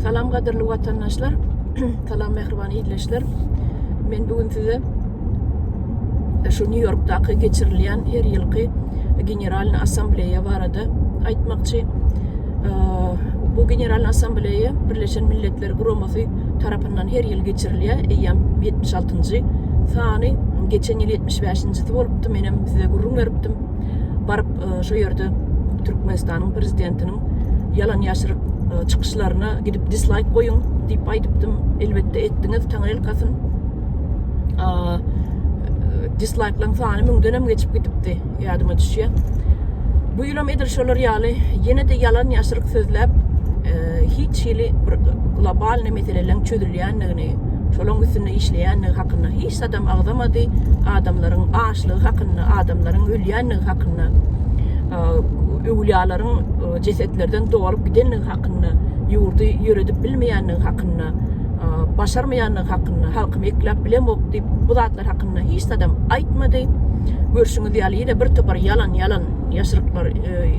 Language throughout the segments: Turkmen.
Salam gadyrly watandaşlar. Salam mähriban ildeşler. Men bu gün size şu New Yorkdaky geçirilýän her ýylky Generalny Assambleýa barada aýtmakçy. Bu Generalny Assambleýa Birleşen Milletler Guramasy tarapyndan her ýyl geçirilýär. Eýýäm 76-njy sany, geçen ýyl 75-njisi bolupdy. Menem size gürrüň beripdim. Baryp şo ýerde Türkmenistanyň prezidentiniň ýalan-ýaşryk çykyşlaryna gidip dislaýk goýuň diýip aýdypdym. Elbetde etdiňiz, taňryýalkasyn. Dislaýklaryň sany müňdenem geçip gidipdi, ýadyma düşýär. Bu ýylam edil şolar ýaly ýene-de ýalan-ýaşryk sözläp, hiç hili bir globalny meseleleriň çözülýändigini, şolaryň üstünde işleýändigi hakynda hiç zadam agzamady. Adamlaryň açlygy hakynda, adamlaryň ölýändigi hakynda, öwlüýalaryň jesetlerden dolup gidenligi hakynda, ýurdy ýöredip bilmeýänligi hakynda, başarmaýanlygy hakynda, halkymy ekläp bilemok diýip, bu zatlar hakynda hiç zadam aýtmady. Görşüňiz ýaly, ýene bir topar ýalan-ýalan ýaşyryklar,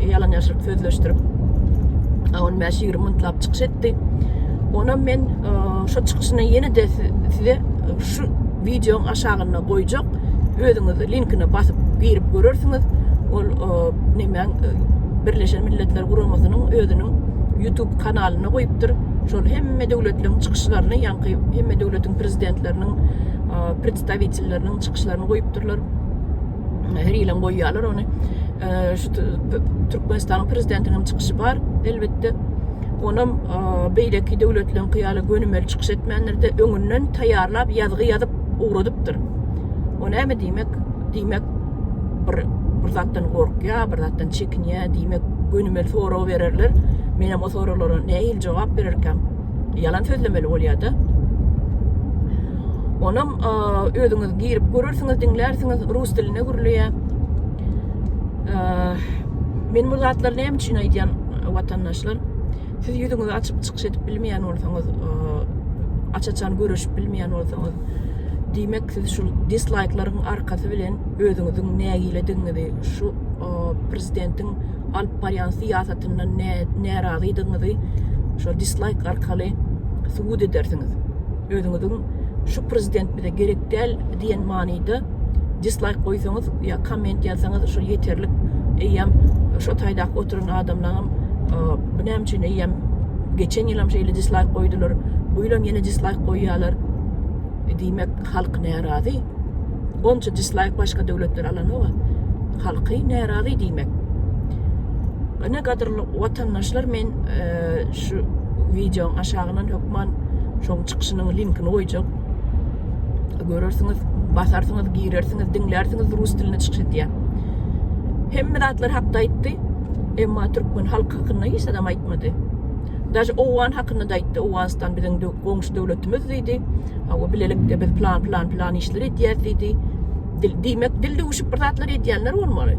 ýalan-ýaşryk sözleşdirip, on bäş-ýigrimi minutlap çykyş etdi. Onam men şo çykyşyny ýene-de size şu wideoň aşagynda goýjak. Özüňiz linkine basyp girip görersiňiz. Ol nemäň Birleşen Milletler Guramasynyň özüniň YouTube kanalynda goýupdyr. Şol hemme döwletleriň çykyşlaryny, ýaňky hemme döwletiň prezidentleriniň, predstawitelleriniň çykyşlaryny goýupdyrlar. Her ýylam goýýarlar ony. Şu Türkmenistanyň prezidentiniň hem çykyşy bar, elbetde. Onam beýleki döwletleriňki ýaly gönümel çykyş etmändir-de, öňünden taýýarlap ýazgy ýazyp ugradypdyr. O näme diýmek? Diýmek bir bir zatdan gorkýar, bir zatdan çekinýär, diýmek gönümel sorag bererler. Menem o soraglara nähili jogap bererkäm? Ýalan sözlemeli bolýar-da. Onam özüňiz girip görersiňiz, diňlärsiňiz, rus dilinde gürleýär. Men bu zatlary näme üçin aýdýan watandaşlar? Siz ýüzüňizi açyp çykyş edip bilmeýän bolsaňyz, aç-açan göreşip bilmeýän bolsaňyz, diýmek siz şu dislaýklaryň arkasy bilen özüňiziň nägiledigiňizi, şu prezidentiň alyp barýan syýasatyndan närazydygyňyzy şo dislaýk arkaly subut edersiňiz. Özüňiziň şu prezident bize gerek däl diýen manyda dislaýk goýsaňyz ýa komment ýazsaňyz şol ýeterlik eýýäm şo taýdaky oturan adamlaryň bu näme üçin eýýäm geçen ýylam şeýle dislaýk goýdular bu ýylam ýene dislaýk goýýarlar e, diýmek halk närazy onça dislaýk başga döwletler alanok halky närazy diýmek ine gadyrly watandaşlar men e, şu wideoň aşagyndan hökman şoň çykyşynyň linkini goýjak Görersiňiz, basarsyňyz, girersiňiz, diňlärsiňiz rus dilinde çykyş edýär. Hemme zatlar hakda aýtdy. Emma türkmen halky hakynda hiç adam aýtmady. Daže Owgan hakynda da aýtdy. Owganystan biziň goňşy döwletimiz diýdi. Hawa bilelikde biz plan plan plan işler edýäris diýdi. Dil, diýmek dil döwüşip bir zatlar edýänler bolmaly.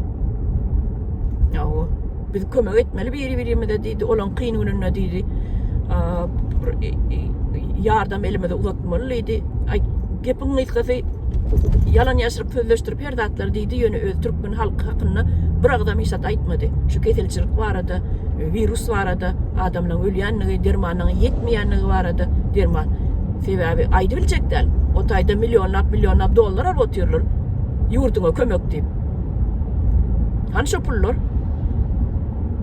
Hawa. Biz kömek etmeli biri-birimize diýdi. Olaň kyn gününde diýdi. Ýardam elimizi uzatmaly diýdi. Aý, gepiň gysgasy ýalan ýaşyryp sözleşdirip her zatlar diýdi, ýöne öz türkmen halky hakynda bir agzam hiç zat aýtmady. Şu keselçilik barada, wirus barada, adamlaryň ölýänligi, dermanyň ýetmeýänligi barada derman. Sebäbi aýdybiljek däl. O taýda millionlap millionlap dollar alyp otyrlar. Ýurduňa kömek diýip. Hany şo pullar?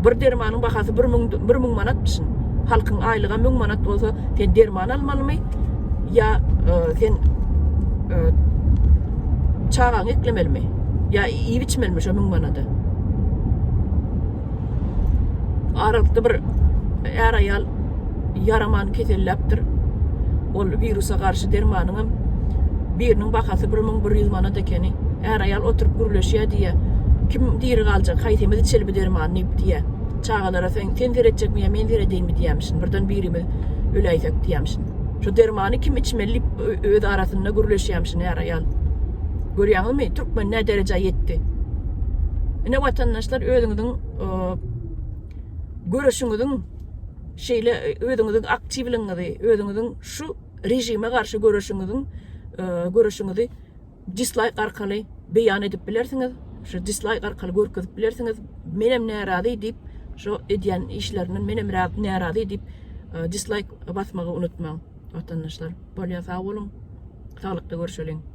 Bir dermanyň bahasy 1000 1000 manatmyşyn. Halkyň aýlygy 1000 manat bolsa, sen derman almalymy? Ýa e, sen e, çagaňy eklemelimi? Ýa iýip içmelimi şo 1000 manada? Aralykda bir är-aýal ýaraman keselläpdir. Ol wirusa garşy dermanyňam biriniň bahasy 1100 manat ekeni. Är-aýal oturyp gürleşýär diýýär. Kim diri galjak, haýsymyz içeli bu dermany diýip diýýär. Çagalara sen, sen seretjekmi ýa men seredeýinmi diýýärmişin. Birden birimiz öläýsek diýýärmişin. Şu dermany kim içmeli diýip öz arasynda gürleşýärmişin är-aýal. Görýäňizmi, türkmen nä derejä ýetdi. Ine watandaşlar özüňiziň göreşiňiziň şeýle özüňiziň aktiwligiňizi, özüňiziň şu režime garşy göreşiňiziň göreşiňizi dislaýk arkaly beýan edip bilersiňiz. Şu dislaýk arkaly görkezip bilersiňiz. Menem närazy diýip, şu edýän işlerinden menem närazy diýip. Dislike basmagy unutmaň watandaşlar. Bolýa sag boluň. Saglykda görüşeliň.